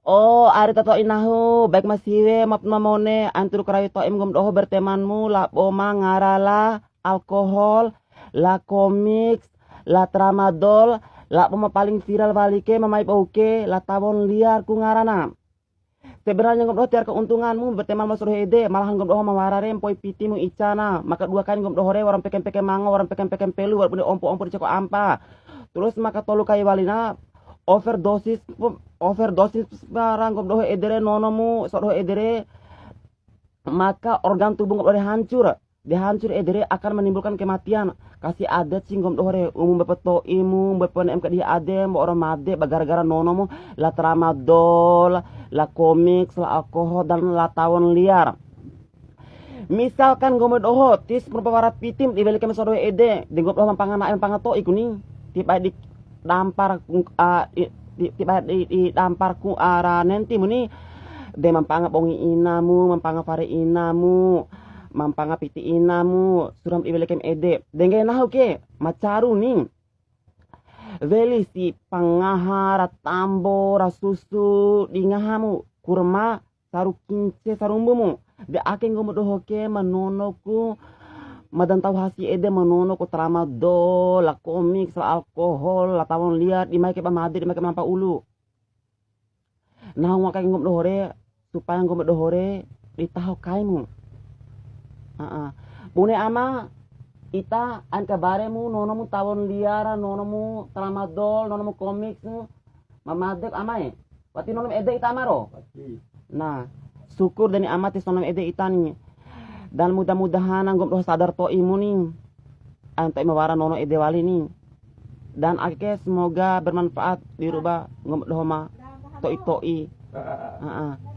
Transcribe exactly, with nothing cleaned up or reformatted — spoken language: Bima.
O, ari ta to'i nahu, baik ma siwe, ma, ma mone, anturu karawi to'im nggomi doho bertemanmu, labo ma ngara la alkohol, la komiks, la tramadol, labo ma paling viral wali ke, ma mai bou ke, la tawon liar ku ngarana. Sebenarnya nggomi doho tiwara keuntunganmu, berteman ma sia doho ede, malahan nggomi doho ma wara re, mpoi pitimu icana, maka dua kai nggomi doho re, wara mpeke-mpeke mango, wara mpeke-mpeke mpelu, wara bune ompu-ompu di ceko ampa. Terus maka tolu kai walina, overdosis, overdosis ra nggomi doho ede re, nonomu, sia doho ede re, maka organ tubuh nggomi doho re hancur. De hancur ede re akan menimbulkan kematian. Kasi adat si nggomi doho re, umu mbepe to'imu, mbepe ne'em kadihi adem, wa'ura made, ba gara-gara nonomu, la tramadol, la komiks, la alkohol, dan la tawon liar. Misalkan nggomi doho, tis rupa wara pitim, di weli keme sia doho ede, de nggomi doho ma mpanga na'e, ma mpanga to'i ku ni, ti bae di dampar, a, i, ti, ti bae di, di dampar ku, ara nenti mu ni, de ma mpanga bongi inamu, ma mpanga fare inamu, ma mpanga piti inamu, sura ma di weli keme ede. De nggahi nahu ke, ma caru ni. Weli si pangaha ra tambo ra susu di ngahamu, kurma, saru kince sarumbumu. De ake nggomi doho ke ma nono ku, ma da ntau hasi ede ma nono ku tramadol, la komiks, la alkohol, la tawon liar, di mai ke ba made, di mai ke ba lampa ulu. Nahu ngoa kai nggomi doho re, supaya nggomi doho re di taho kaimu. Heeh. Bune ama, ita ain kabare mu, nonomu tawon liar, nonomu tramadol, nonomu komiks, ma made ku ama e. Wati nonom ede ita ama ro? Wati. Nah, syukur deni ama tis nonom ede ita ni. Dan mudah-mudahan nggomi doho sadar to'imu ni. Ain to'i ma wara nono ede wali ni. Dan ake semoga bermanfaat di ru'u ba nggomi doho ma to'i-to'i. Heeh.